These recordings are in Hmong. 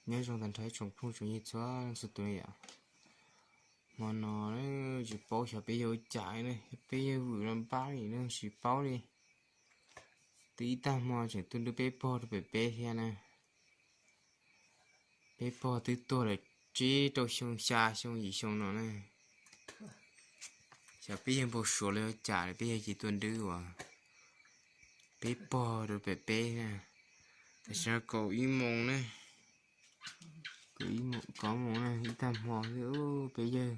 Nyob zoo tag nrho ib tsoom phooj tsoom ywg txhua leej txhua tus yom. Hmo no tsis paub xyov peb yawg ua cas ne, peb yawg vwm los npab li ne tsis paub li. Twb ib tag hmo tseem tuaj nrwb peb pog rau pem peb thiab na. Peb pog twb tuag lawm tsib rau xyoo xya xyoo yim xyoo no na. Xyov peb yawg npau suav los ua cas peb yawg cia li tuaj nrwb uas peb pog rau pem peb na. Tam sim no kaum ib moos na, kaum ib moos na, ib tag hmo xwb peb yawg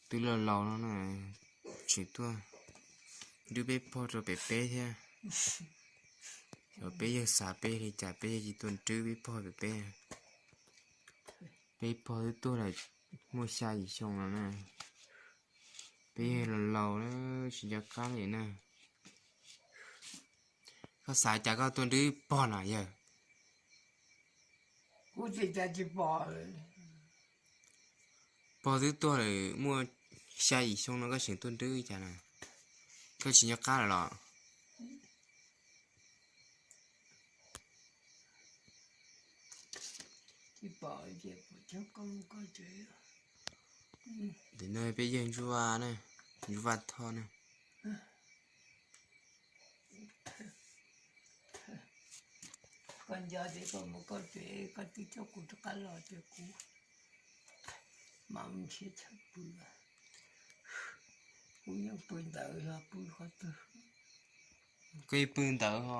twb laus laus no na, tseem tuaj nrwb peb pog rau pem peb thiab. Xyov peb yawg xav peb li cas peb yawg cia li tuaj nrwb peb pog pem peb. Peb pog twb tuag lawm muaj xya yim xyoo no na. Peb yawg laus laus na, tsis nco qab li na. Koj xav cas koj tuaj nrwb pog no yawg? Pog twb tuag lawm muaj xya yim xyoo no koj tseem tuaj nrwb cas na? Koj tsis nco qab lawm los? Ntawm no peb yawg Ntsuj Vaj na, Ntsuj Vaj Thoj na. Koj nco tias koj mus koj tsev, koj twb coj kuv rov qab los tias kuv mam nrhiav chaw pw. Kuv yeej pw ntawd los pw qhov twg. Koj yeej pw ntawd ho,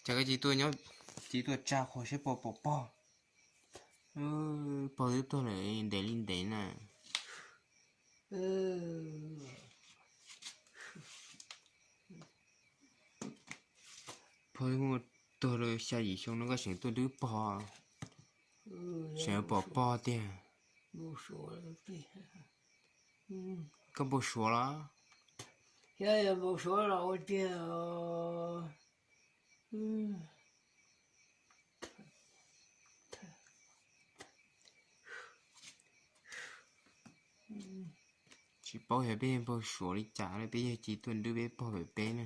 cas koj cia li tuaj nyob, cia li tuaj tsa qhua saib puas pom pog. Pog twb tuag lawm ntev li ntev na. Pog twb muaj tuag lawm xya yim xyoo no koj tseem tuaj nrwb pog, tseem pom pog tiag. Koj npau suav los? Npau suav los ua tiag. Tsis paub yog peb yawg npau suav li cas peb yawg cia li tuaj nrwb peb pog pem peb na.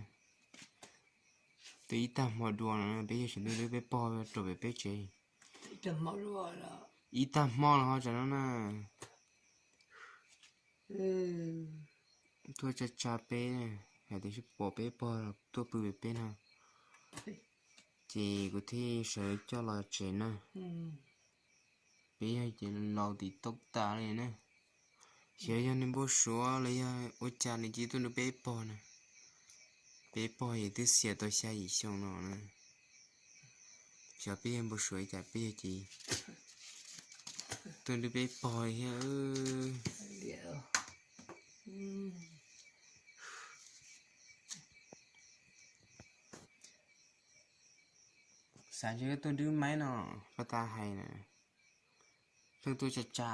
Twb ib tag hmo dua no peb yawg tseem tuaj nrwb peb pog rau pem peb tsev. Ib tag hmo los ho tsam no na. Tuaj tsa tsa peb, hais tias sib pom peb pog tuaj pw pem peb no, ces kuv thiaj sawv coj los tsev na. Peb yawg ces laus tim toob tas li na. Xyov yog nws npau suav los yog ua cas nws cia li tuaj nrwb peb pog na. Peb pog es twb xiam tau xya yim xyoo no na. Xyov peb yawg npau suav li cas peb yawg cia li tuaj nrwb peb pog thiab. Xav ntshe koj tuaj nrwb maib no, pab tas hais na, pheej tuaj tsa tsa,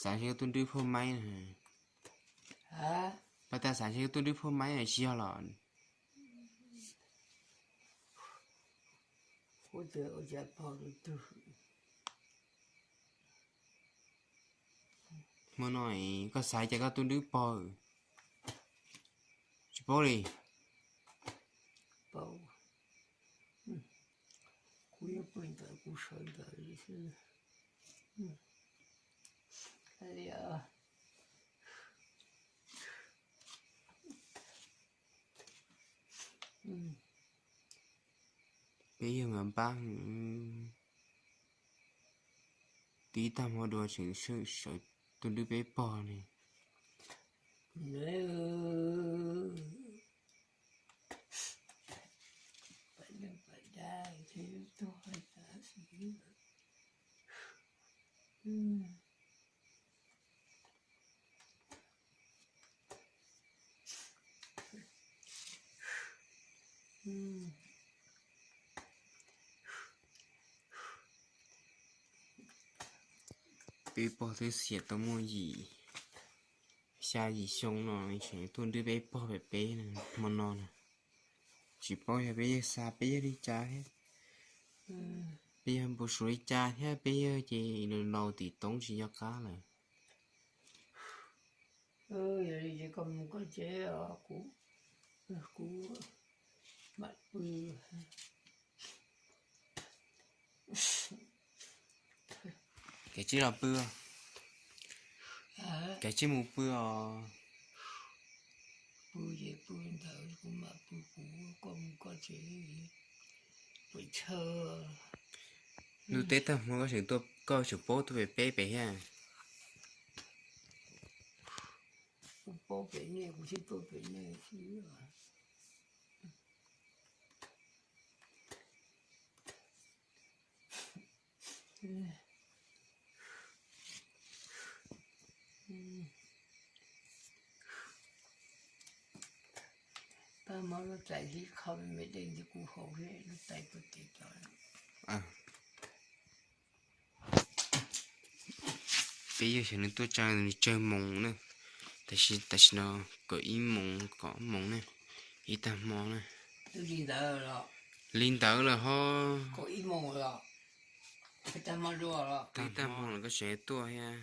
xav ntshe koj tuaj nrwb phauj maib na. Pab tas xav ntshe koj tuaj nrwb phauj maib na tsis yog los? Hmo no koj xav cas koj tuaj nrwb pog? Tsis paub li. Peb yawg mas npab, twb ib tag hmo dua tseem sawv tuaj nrwb peb pog ne. Peb pog twb xiam tau muaj yim, xya yim xyoo no tseem tuaj nrwb peb pog pem peb na, hmo no na. Tsis paub yog peb yawg xav peb yawg li cas thiab, peb yawg npau suav li cas thiab peb yawg ces laus tim toob tsis nco qab lawm. Yog li ces koj mus koj tsev os, kuv, kuv mam pw. Kev tsij los pw, kev tsij mus pw os. Pw ces pw ntawd, kuv mam pw kuv, koj mus koj tsev, pem chaw. Ntuj teb tag hmo koj tseem tuaj, koj tseem paub tuaj pem peb pem thiab. Kuv paub pem nej kuv thiaj tuaj pem nej xwb. Pab mov lub tais li qho me me de ntawd kuv haus lub tais tuaj tes cov. Peb yawg xyov nws tuaj tsa nws tsawg moos na, tab sis tam sim no kaum ib moos kaum ob moos na, ib tag hmo na. Li ntawd lawm ho. Tag ib tag hmo los koj tseem tuaj thiab.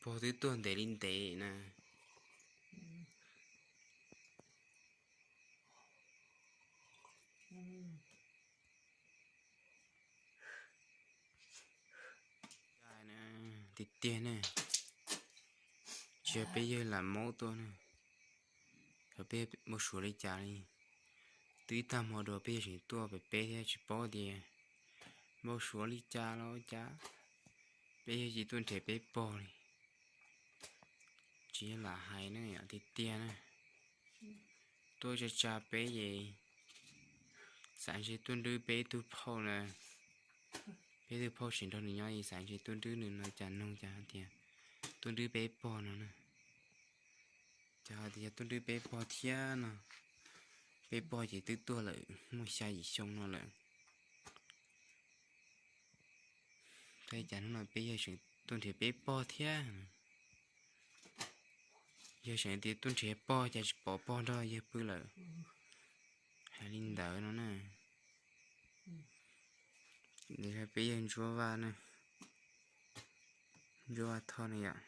Pog twb tuaj ntev li ntev na. Tiag tiag ne, tsis yog peb yawg lam maub tuaj ne, yog peb npau suav li cas li. Twb ib tag hmo dua peb yawg tseem tuaj pem peb thiab tsis paub tias npau suav li cas los cas, peb yawg tsis tuaj nrhiav peb pog li. Tsis yog lam hais ne, tiag tiag na. Tuaj tsa tsa peb ces xav ntshe tuaj nrwb peb ib tug phauj na. Peb tug phauj tseem nrog nws nyob es xav ntshe tuaj nrwb nws no cas nug cas hais tias tuaj nrwb peb pog no na. Cas hais tias yog tuaj nrwb peb pog thiab no. Peb pog ces twb tuag lawm muaj xya yim xyoo no lawm. Tab cas hnub no peb yawg tseem tuaj nrhiav peb pog thiab. Yawg tseem tias tuaj nrhiav pog cas tsis pom pog nrog yawg pw lawm. Hais li ntawd no na. Peb yawg Ntsuab Vaj na, Ntsuab Vaj Thoj na yom.